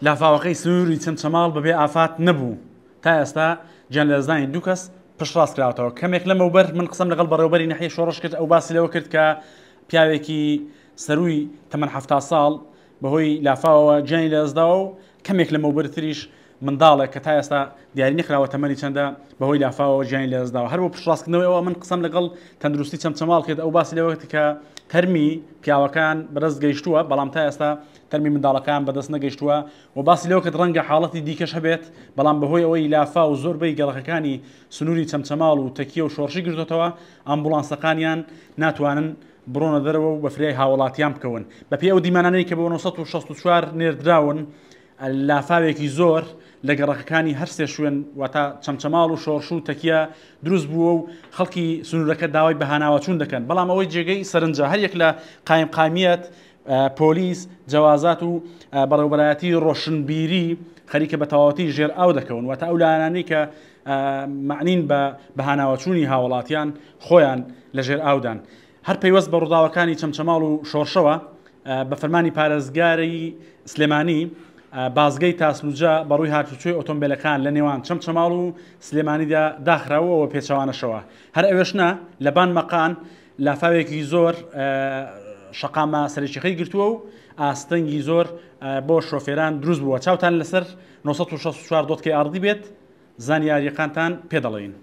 لافاوەکەی سنووری چەمچەماڵ بەبێ ئافات نەبوو، تا ئێستا گیانلەدەستدانی دوو کەس پشتڕاست کراوەتەوە. کەمێک لەمەوبەر من قسەم لەگەڵ بەڕێوەبەری ناحیەی شۆڕش کرد، ئەو باسی لەوە کرد کە پیاوێکی سەرووی تەمەن 70 ساڵ بەهۆی لافاوەوە گیانی لەدەستداوە و کەمێک لەمەوبەرتریش منداڵێک کە تا ئێستا دیاری نەکراوە تەمەنی چەندە بەهۆی لافاوەوە گیانی لەدەستداوە. هەر بۆ پشتڕاستکردنەوەی ئەوە من قسەم لەگەڵ تەندروستی چەمچەماڵ کرد، ئەو باسی لەوە کرد کە تەرمی پیاوەکان بەدەست گەیشتووە، بەڵام تا ئێستا تەرمی منداڵەکان بەدەست نەگەیشتووە و باسی لەوە کرد ڕەنگە حاڵەتی دیکەش هەبێت، بەڵام بەهۆی ئەوەی لافاو زۆربەی گەڕەکەکانی سنووری چەمچەماڵ و تەکیە و شۆڕشی گرتۆتەوە، ئامبوڵانسەکانیان ناتوانن بڕۆنە دەرەوە و بە فریای هاوڵاتیان بکەون. بەپێی ئەو دیمەنانەی کە بۆ 964 نێردراون، لافاوێکی زۆر لە گەڕەکەکانی هەر سێ شوێن واتە چەمچەماڵ و شۆڕش و تەکیە دروست بووە و خەڵکی سنوورەکە داوای بەهاناوەچوون دەکەن، بەڵام ئەوەی جێگەی سەرنجە هەریەک لە قایمقامیەت، پۆلیس، جەوازات و بەڕێوەبەرایەتی ڕۆشنبیری خەریکە بە تەواوەتی ژێر ئاو دەکەون، واتە ئەو لایەنانەی کە مەعنین بە بەهاناوەچوونی هاوڵاتیان خۆیان لە ژێر ئاودان. هەر پەیوەست بە ڕووداوەکانی چەمچەماڵ و شۆڕشەوە، بە فەرمانی پارێزگاری سلێمانی بازگەی تاسلوجە بەڕووی هاتوچۆی ئۆتۆمبیلەکان لە نێوان چەمچەماڵ و سلێمانیدا داخراوەوە پێچەوانەشەوە هەر ئەوێش نا لە بان مەقان لافاوێکی زۆر شەقامە سەرەکیەکەی گرتووە و ئاستەنگی زۆر بۆ شۆفێران دروست بووە. چاوتان لەسەر 964 dot KRD بێت، زانیاریەکانتان پێ دەڵێین.